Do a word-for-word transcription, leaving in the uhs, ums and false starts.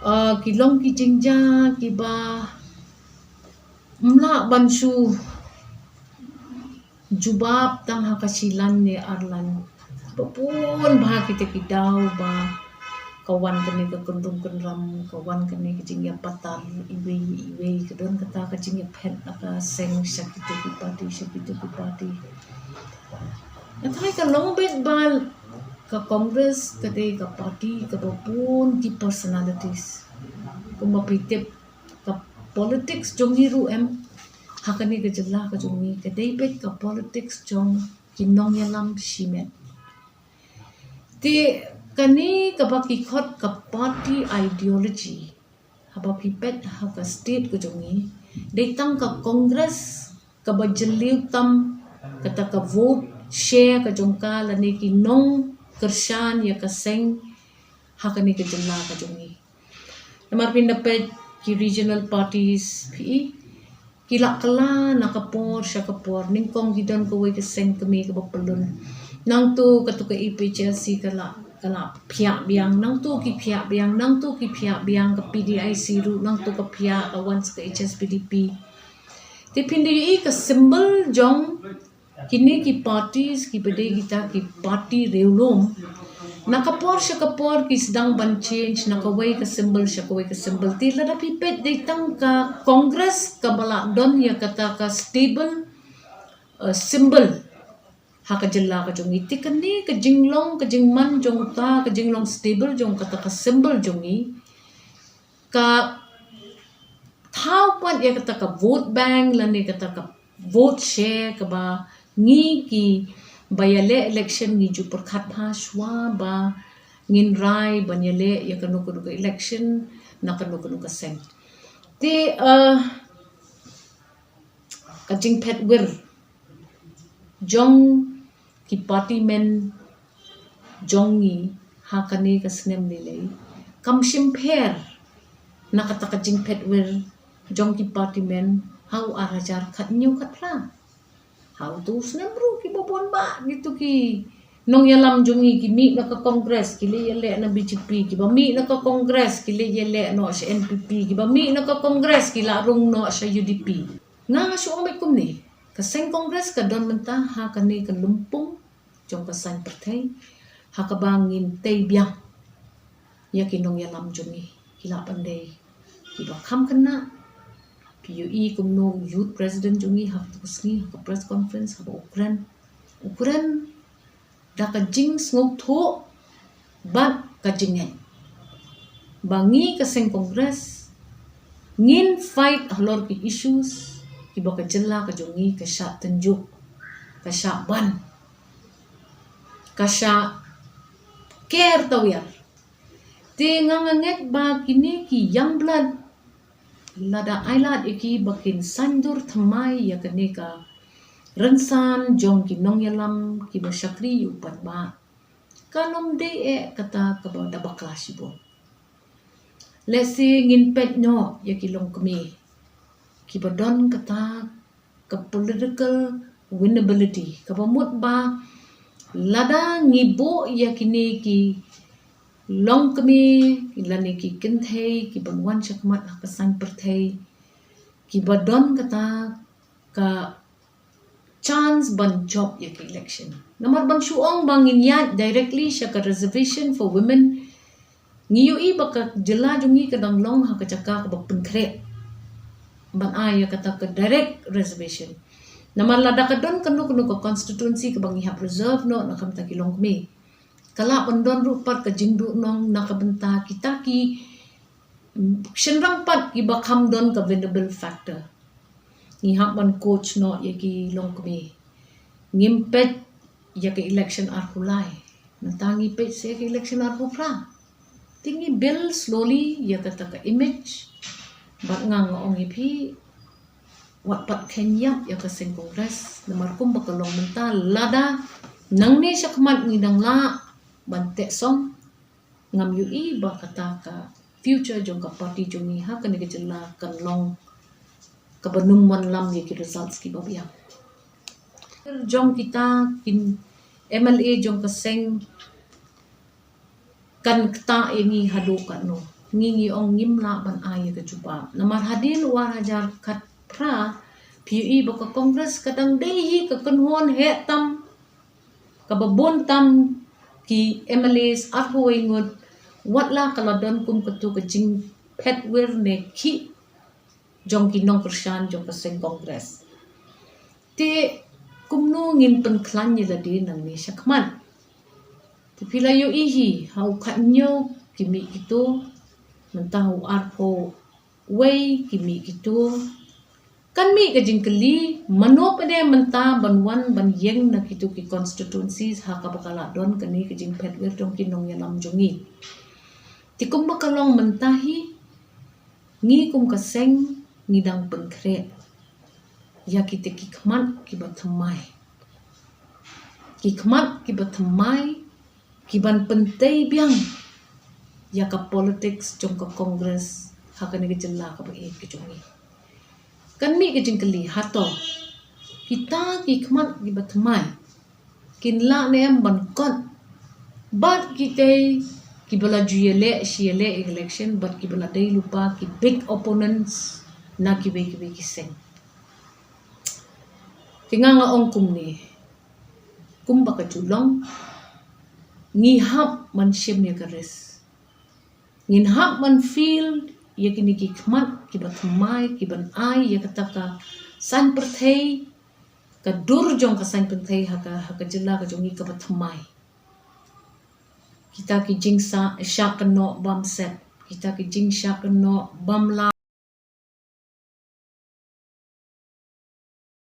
Uh, ki long ki jingjia kiba mlah ban shu jubab tang ha ka shilan ne arlan. Ba bun bha kita ki daw ba ka wan kane ka kynrum kynram, ka wan kane ka jingïapatar iwei iwei, ka don kata ka jingïaphet na ka seng sha kito ki party, sha kito ki party. Nga tharai ka long beit ba ka Congress ka dei ka party kaba bun ki personalities. Kumba phi tip ka politics jong ngi ruh em, ha kane ka jylla ka jong ngi ka dei beit ka politics jong ki nongïalam shimet. Te kane kaba ki khot ka party ideology, haba phi peit ha ka state ka jong ngi, dei tang ka Congress kaba jylliew tam kata ka vote share ka jong ka lane ki nongkyrshan ïa ka seng ha kane ka jylla ka jong ngi. Namar phin da peit ki regional parties phi i, ki la kylla na ka por sha ka por, nyngkong ki don kawei ka seng kmie kaba pyllun. Nangto kato ka A P H L C ka la, ka la phiah biang, nangto ki phiah biang, nangto ki phiah biang, ka P D I C ruh nangto ka phiah, ka wan sa ka H S P D P. Te phin da ïohi ka symbol jong kine ki parties kiba dei kita ki party riewlum, na ka por sha ka por ki sdang ban change na kawei ka symbol sha kawei ka symbol. Te lada phi peit dei tang ka Congress kaba la don ïa kata ka stable, uh, symbol ha ka jylla ka jong ngi. Te kane ka jinglong, ka jingman jong uta, ka jinglong stable jong kata ka symbol jong ngi, ka thaw pat ïa kata ka vote bank lane kata ka vote share kaba ngi kiba ïaleh election ngi ju pyrkhat bha shuwa ba ngin rai ban ïaleh ïa kano kano ka election na kano kano ka seng. Te, uh, ka jingphet wir jong ki party men jong ngi ha kane ka snem lei lei kam shim pher na kata ka jingphet wir jong ki party men ha u ar hajar khathynñiew khatphra. Ha uto u snem ruh kiba bun bah kito ki nongïalam jong ngi ki mih na ka Congress ki leit ïaleh na B J P, kiba mih na ka Congress ki leit ïaleh noh sha N P P, kiba mih na ka Congress ki la rung noh sha U D P. Nga nga shu ong beit kumne, ka seng Congress ka don mynta ha kane ka lympung jong ka saiñ pyrthei, ha kaba ngin tei biang ïa ki nongïalam jong ngi, ki lah ban dei kiba kham khynnah. Phi ïohi kumno u youth president jong ngi ha kato ka sngi ha ka press conference haba u kren, u kren da ka jingsngewthuh bad ka jingngeit ba ngi ka seng Congress ngin fight halor ki issues kiba ka jylla ka jong ngi ka shah tynjuh, ka shah ban, ka shah ker tawiar. Te nga nga ngeit ba kine ki young blood lada ai lad ïa ki ba kin saiñdur thymmai ïa kane ka rynsan jong ki nongïalam kiba shakri ïa u paidbah, kan ym dei eh kata kaba da bakla shibun. Lehse ngin peit noh ïa ki longkmie kiba don kata ka political winnability kaba mut ba lada ngi buh ïa kine ki longkmie lane ki kynthei kiban wan shakhmat ha ka saiñ pyrthei kiba don kata ka chance ban jop ïa ka election. Namar ban shu ong ba ngin ïaid directly sha ka reservation for women, ngi ïohi ba ka jylla jong ngi ka dang long ha ka jaka kaba pynkhreh ban ai ïa kata ka direct reservation. Namar lada ka don kano kano ka constituency kaba ngi hap reserve noh na ka bynta ki longkmie, ka lah ban don ruh pat ka jingduhnong na ka bynta kita ki shynrang pat kiba kham don ka vulnerable factor. Ngi hap ban coach noh ïa ki longkmie. Ngim peit ïa ka election arphew lai, mynta ngi peit sa ïa ka election arphew phra. Te ngi build slowly ïa kata ka image. Bad nga nga ong ïa phi, wat pat kheiñ ïap ïa ka seng Congress, namar kumba ka long mynta, lada nangne shakhmat ngi dang lah ban teh song, ngam ïohi ba kata ka future jong ka party jong ngi ha kane ka jylla kan long kaba nym wanlam ïa ki results kiba biang. Jong kita ki M L A jong ka seng kan ktah ïa ngi haduh katno. ngi ngi ong ngim lah ban ai ïa ka jubab. Namar hadien u ar hajar khatphra phi ïohi ba ka Congress ka dang dei hi ka kynhun heh tam kaba bun tam ki M L As arphew wei ngut, wat la ka la don kum katu ka jingphet wir ne khih jong ki nongkyrshan jong ka seng Congress. Te kumno ngin pynkhlaiñ ïa lade nangne shakhmat? Te phi la ïohi hi, ha u khathynñiew ki mih kito, mynta ha u arphew wei ki mih kito. Kan mih ka jingkylli, mano pat de mynta ban wan ban ïeng na kito ki constituencies ha kaba ka la don kane ka jingphet wir jong ki nongïalam jong ngi? Te kumba ka long mynta hi, ngi kum ka seng ngi dang pynkhreh ïa kita ki khmat kiba thymmai. Ki khmat kiba thymmai kiban pyntei biang ïa ka politics jong ka Congress ha kane ka jylla kaba ïeit ka jong ngi. Kan mih ka jingkylli, hato kita ki khmat kiba thymmai kin lah ne em ban kot bad kitei kiba la ju ïaleh shi ïaleh election bad kiba la dei lypa ki big opponents na kiwei kiwei ki seng? Te nga nga ong kumne, kumba ka ju long, ngi hap ban shim ïa ka risk. Ngin hap ban field ïa kine ki khmat kiba thymmai kiban ai ïa kata ka saiñ pyrthei, ka dur jong ka saiñ pyrthei ha ka, ha ka jylla ka jong ngi kaba thymmai. Kita ki jingshah, shah kynnoh bymset, kita ki jingshah kynnoh bymlah.